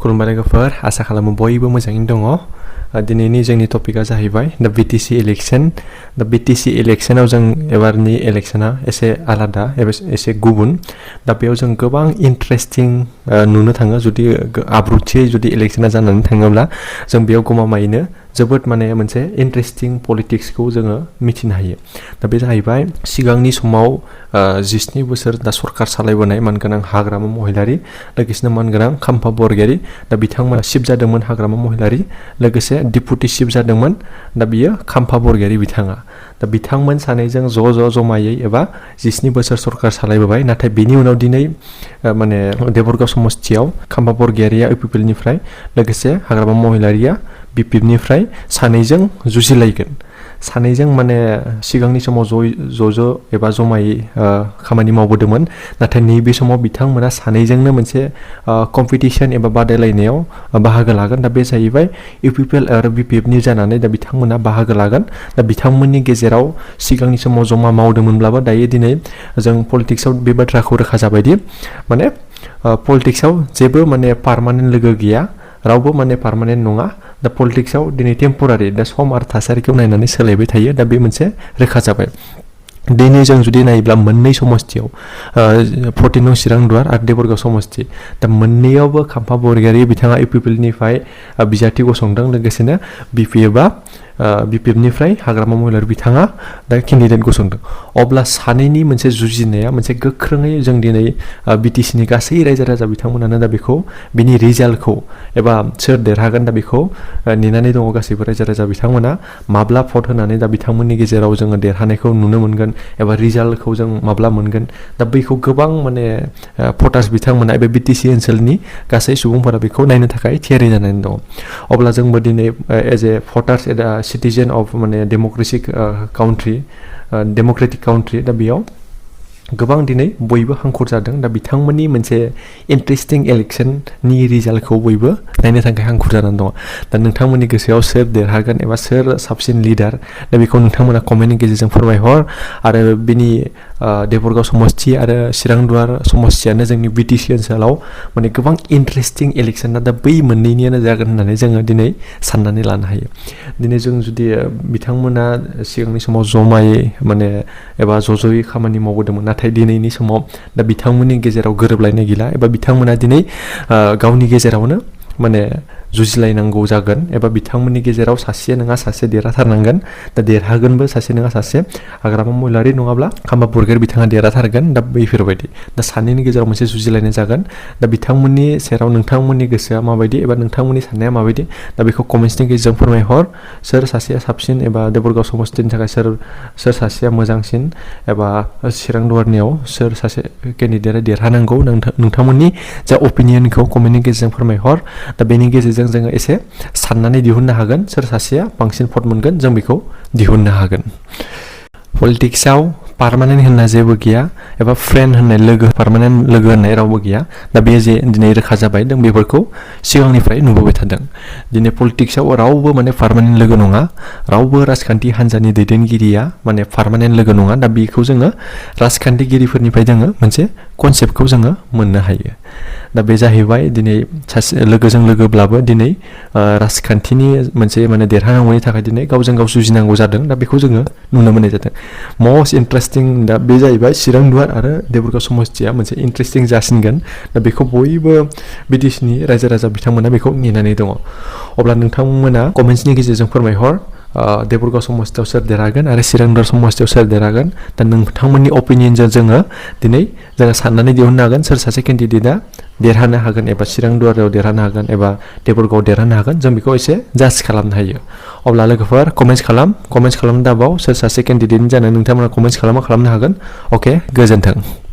खुलुमबाय लोगोफोर आसा खालामो बयबो मोजाङैनो दङ दिनैनि जोंनि टपिकआ जाहैबाय द बीटीसी इलेक्शन द बीटीसी इलेक्शनाव जों एबारनि इलेक्शना एसे आलादा एबा एसे गुबुन दा बेयाव जों गोबां इन्टारेस्टिं नुनो थाङो जुदि आब्रुथियै जुदि इलेक्शना जानानै थाङोब्ला जों बेयाव गमामायैनो जोबोद माने मोनसे इन्टारेस्टिं पलिटिक्सखौ जोङो मिथिनो हायो दा बे जाहैबाय सिगांनि समाव 17 बोसोर दा सरकार सालायबोनाय मानगोनां हाग्रामा महिलारि लोगोसेनो मानगोनां खाम्फा बरगयारि दा बिथांमोना चिफ जादोंमोन हाग्रामा महिलारि लोगोसे डिपुटि चिफ जादोंमोन दा बियो खाम्फा बरगयारि बिथाङा दा बिथांमोन सानैजों ज' जमायै एबा 17 बोसोर सरकार सालायबोबाय नाथाय बेनि उनाव दिनै माने देबरगाव समस्तियाव खाम्फा बरगयारिया इउपिपिएलनिफ्राय लोगोसे हाग्रामा महिलारिया बिपिएफनिफ्राय सानैजों जुजिलायगोन सानैजों माने सिगांनि समाव ज' एबा जमायै खामानि मावबोदोंमोन नाथाय नैबे समाव बिथांमोना सानैजोंनो मोनसे कम्पिटिशन एबा बादायलायनायाव बाहागो लागोन दा बे जाहैबाय इउपिपिएल आरो बिपिएफनि जानानै दा बिथांमोना बाहागो लागोन दा बिथांमोननि गेजेराव सिगांनि समाव जमा मावदोंमोनब्लाबो दायो दिनै जों पलिटिक्सआव बे बाथ्राखौ रोखा जाबायदि माने पलिटिक्सआव जेबो माने पार्मानेन्ट लोगो गैया रावबो माने पार्मानेन्ट नङा दा पलिटिक्सआव दिनै टेम्परारि दा सम आरो थासारिखौ नायनानै सोलायबाय थायो दा बे मोनसे रोखा जाबाय दिनै जों जुदि नायोब्ला मोननै समस्तियाव 14 नं चिरांदुवार आरो देबरगाव समस्ति दा मोननैयावबो खाम्फा बरगयारि बिथाङा इउपिपिएलनिफ्राय बिजाथि गसंदों लोगोसेनो बिपिएफनिफ्राय हाग्रामा महिलारि बिथाङा दा केन्डिडेट गसंदों अब्ला सानैनि मोनसे जुजिनाया मोनसे गोख्रोङै जों दिनै बिटिसिनि गासै रायजो राजा बिथांमोनानो दा बेखौ बिनि रिजाल्टखौ एबा सोर देरहागोन दा बेखौ नेनानै दङ गासैबो रायजो राजा बिथांमोना माब्ला भट होनानै दा बिथांमोननि गेजेराव जोङो देरहानायखौ नुनो मोनगोन एबा रिजाल्टखौ जों माब्ला मोनगोन दा बैखौ गोबां माने भटार्स बिथांमोना एबा बिटिसि ओनसोलनि गासै सुबुंफोरा बेखौ नायनो थाखाय थियारि जानानै दङ अब्ला जोंबो दिनै as a voters citizen of माने डेम'क्रेटिक काउन्ट्रि दा बेयाव गोबां दिनै बयबो हांखुर जादों दा बिथांमोननि मोनसे इन्टारेस्टिं इलेक्शननि रिजाल्टखौ बयबो नायनो थाखाय हांखुर जानानै दङ दा नोंथांमोननि गोसोआव सोर देरहागोन एबा सोर साबसिन लिडार दा बेखौ नोंथांमोना कमेन्टनि गेजेरजों फोरमायहर आरो बिनि देबरगाव समस्ति आरो चिरांदुवार समस्तियानो जोंनि बिटिसि ओनसोलाव माने गोबां इन्टारेस्टिं इलेक्शना दा बै मोननैनियानो जागोन होननानै जोङो दिनै साननानै लानो हायो दिनै जों जुदि बिथांमोना सिगांनि समाव जमायै माने एबा ज'यै खामानि मावबोदोंमोन नाथाय दिनैनि समाव दा बिथांमोननि गेजेराव गोरोबलायनाय गैला एबा बिथांमोना दिनै गावनि गेजेरावनो माने जुजिलायनांगौ जागोन एबा बिथांमोननि गेजेराव सासे नङा सासे देरहाथारनांगोन दा देरहागोनबो सासे नङा सासे हाग्रामा महिलारि नङाब्ला खाम्फा बरगयारि बिथाङा देरहाथारगोन दा बैफोरबायदि दा सानैनि गेजेराव मोनसे जुजिलायनाय जागोन दा बिथांमोननि सेराव नोंथांमोननि गोसोआ माबायदि एबा नोंथांमोननि साननाया माबायदि दा बेखौ कमेन्ट्सनि गेजेरजों फोरमायहर सोर सासेया साबसिन एबा देबरगाव समस्तिनि थाखाय सोर सासेया मोजांसिन एबा चिरांदुवारनियाव सोर सासे केन्डिडेटआ देरहानांगौ नोंथांमोननि जा अपिनियनखौ कमेन्टनि गेजेरजों फोरमायहर दा बेनि गेजेरजों जोङो एसे साननानै दिहुननो हागोन सोर सासेया बांसिन भट मोनगोन जों बेखौ दिहुननो हागोन पलिटिक्सआव पार्मानेन्ट होनना जेबो गैया एबा फ्रेन्ड होननाय लोगो पार्मानेन्ट लोगो होननाय रावबो गैया दा बे जे दिनै रोखा जाबाय जों बेफोरखौ सिगांनिफ्राय नुबोबाय थादों दिनै पलिटिक्सआव रावबो माने पार्मानेन्ट लोगो नङा रावबो राजखान्थि हान्जानि दैदेनगिरिया माने पार्मानेन्ट लोगो नङा दा बेखौ जोङो राजखान्थिगिरिफोरनिफ्राय जोङो मोनसे कनसेप्टखौ जोङो मोननो हायो दा बे जाहैबाय दिनै सासे लोगोजों लोगोब्लाबो दिनै राजखान्थिनि मोनसे माने देरहानांगौनि थाखाय दिनै गावजों गाव जुजिनांगौ जादों दा बेखौ जोङो नुनो मोननाय जादों मस्ट इन्टारेस्टिं दा बे जाहैबाय चिरांदुवार आरो देबरगाव समस्तिया मोनसे इन्टारेस्टिं जासिनगोन दा बेखौ बयबो बिटिसिनि रायजो राजा बिथांमोना बेखौ नेनानै दङ अब्ला नोंथांमोना कमेन्ट्सनि गेजेरजों फोरमायहर देबरगाव समस्तियाव सोर देरहागोन आरो चिरांदुवार समस्तियाव सोर देरहागोन दा नोंथांमोननि अपिनियनजों जोङो दिनै जोङो साननानै दिहुननो हागोन सोर सासे केन्डिडेटआ देरहानो हागोन एबा चिरांदुवाराव देरहानो हागोन एबा देबरगावआव देरहानो हागोन जों बेखौ एसे जाज खालामनो हायो अब्ला लोगोफोर कमेन्ट्स खालाम दाबाव सोर सासे केन्डिडेटनि जानो नोंथांमोना कमेन्ट्स खालामनो हागोन अके गोजोन्थों